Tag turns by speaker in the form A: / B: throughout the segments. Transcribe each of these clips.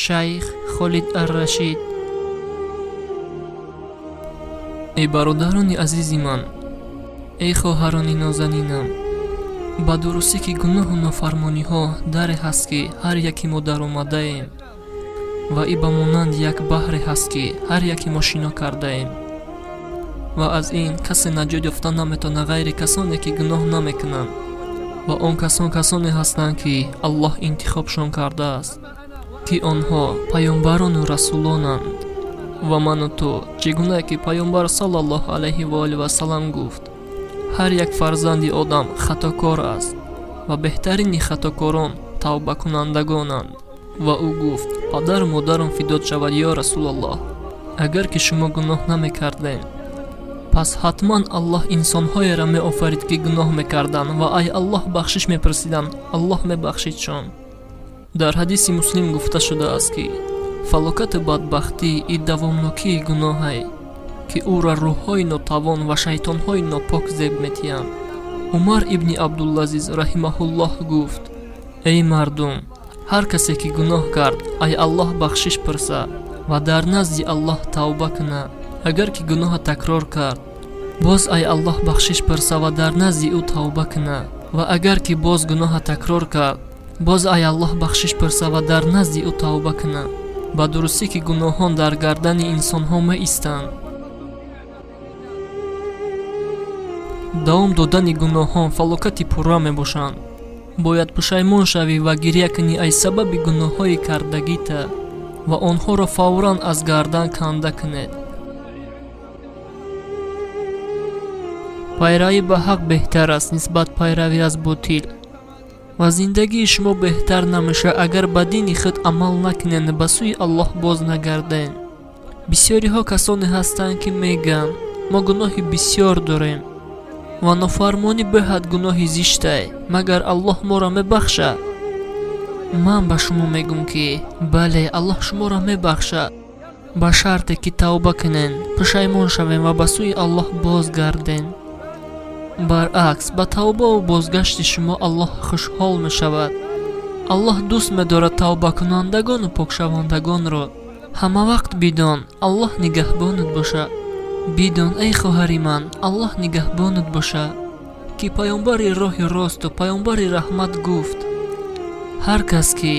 A: Шайх Холид ар-Рашид. Эй бародарони азизи ман, эй хоҳарони нозанинам, ба дурустӣ ки гуноҳу нофармониҳо даре ҳаст, ки ҳар яки мо даромадаем, ва и ба монанди як баҳре ҳаст, ки ҳар яки мо шино кардаем, ва аз ин касе наҷот ёфта наметавонад ғайри касоне ки гуноҳ намекунанд, ва он касон касоне ҳастанд, ки Аллоҳ интихобшон кардааст, ки онҳо паёмбарону расулонанд. Ва ману ту, чӣ гуна ки паёмбар саллаллоҳу алайҳи ва олиҳи васаллам гуфт: ҳар як фарзанди одам хатокор аст ва беҳтарини хатокорон тавбакунандагонанд. Ва ӯ гуфт: падару модарам фидот шавад, ё Расулаллоҳ, агар ки шумо гуноҳ намекардем, пас ҳатман Аллоҳ инсонҳоеро меофарид, ки гуноҳ мекарданд ва ай Аллоҳ бахшиш мепурсиданд, Аллоҳ мебахшидшон. Дар ҳадиси Муслим гуфта шудааст, ки фалокату бадбахтӣ и давомнокии гуноҳе, ки ӯро рӯҳҳои нотавон ва шайтонҳои нопок зеб метиҳанд. Умар ибни Абдулазиз раҳимаҳуллоҳ гуфт: эй мардум, ҳар касе ки гуноҳ кард, ай Аллоҳ бахшиш пурса ва дар назди Аллоҳ тавба кунад. Агар ки гуноҳа такрор кард, боз ай Аллоҳ бахшиш пурса ва дар назди ӯ тавба кунад. Ва агар ки боз гуноҳа такрор кард, боз ай Аллоҳ бахшиш пурса ва дар назди ӯ тавба кунад. Ба дурустӣ ки гуноҳон дар гардани инсонҳо меистанд. Давом додани гуноҳон фалокати пурра мебошанд. Бояд пушаймон шавӣ ва гиря кунӣ аз сабаби гуноҳҳои кардагита ва онҳоро фавран аз гардан канда кунед. Пайравӣ ба ҳақ беҳтар аст нисбат пайравӣ аз ботил, ва зиндагии шумо беҳтар намешавад, агар ба дини худ амал накунед, ба сӯи Аллоҳ боз нагардед. Бисёриҳо касоне ҳастанд, ки мегӯянд: мо гуноҳи бисёр дорем ва нофармонӣ беҳад гуноҳи зиштай, магар Аллоҳ моро мебахшад? Ман ба шумо мегӯм, ки бале, Аллоҳ шуморо мебахшад, ба шарте ки тавба кунед, пушаймон шавем ва ба сӯи Аллоҳ бозгардед. Баръакс, ба тавбаву бозгашти шумо Аллоҳ хушҳол мешавад. Аллоҳ дӯст медорад тавбакунандагону покшавандагонро. Ҳама вақт бидон, Аллоҳ нигаҳбонат бошад. Бидон, эй хоҳари ман, Аллоҳ нигаҳбонат бошад, ки паёмбари роҳи росту паёмбари раҳмат гуфт: ҳар кас ки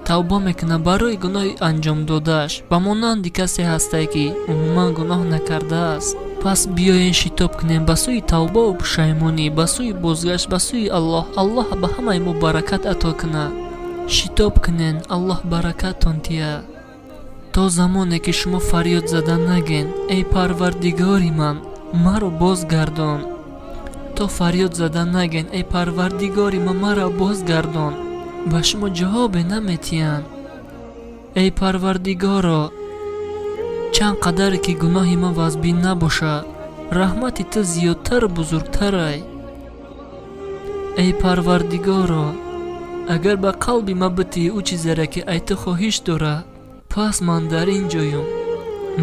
A: тавба мекунад барои гуноҳи анҷомдодааш, ба монанди касе ҳастае, ки умуман гуноҳ накардааст. Пас биёен шитоб кунем ба сӯи тавбаву пушаймонӣ, ба сӯи бозгашт, ба сӯи Аллоҳ. Аллоҳ ба ҳамаи мо баракат ато кунад. Шитоб кунен, Аллоҳ баракаттон тиҳад. То замоне ки шумо фарёд зада нагӯед: эй Парвардигори ман, маро бозгардон. То фарёд зада нагӯед: эй Парвардигори ман, маро бозгардон, ба шумо ҷавобе наметиҳанд. Эй Парвардигоро, чанд қадаре ки гуноҳи ман вазбин набошад, раҳмати ту зиёдтару бузургтарай. Эй Парвардигоро, агар ба қалби ман битиҳӣ ӯ чизере ки ай ту хоҳиш дорад, пас ман дар ин ҷоюм,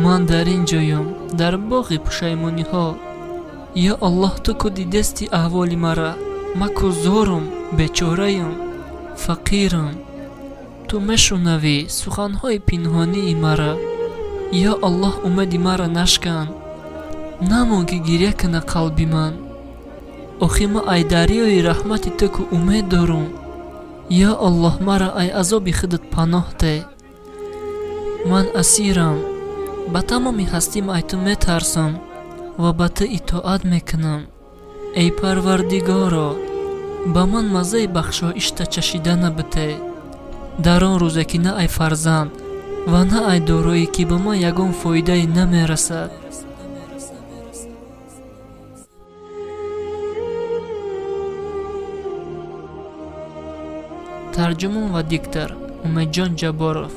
A: ман дар ин ҷоюм, дар боғи пушаймониҳо. Ё Аллоҳ, ту ку дидести аҳволи мара, ман ку зорум, бечораюм, фақирам. Ту мешунавӣ суханҳои пинҳонии мара. Ё Аллоҳ, умеди мара нашкан, намон ки гиря кунад қалби ман. Охи ман ай дарёи раҳмати ту ку умед дорум. Ё Аллоҳ, мара ай азоби худат паноҳ де. Ман асирам, ба тамоми ҳастим ай ту метарсам ва ба ту итоат мекунам. Эй Парвардигоро, ба ман маззаи бахшоишта чашида набите. Дар он рӯзе ки на ай фарзанд ва на ай дороӣ, ки ба ман ягон фоидае намерасад. Тарҷумон ва диктор Умедҷон Ҷабборов.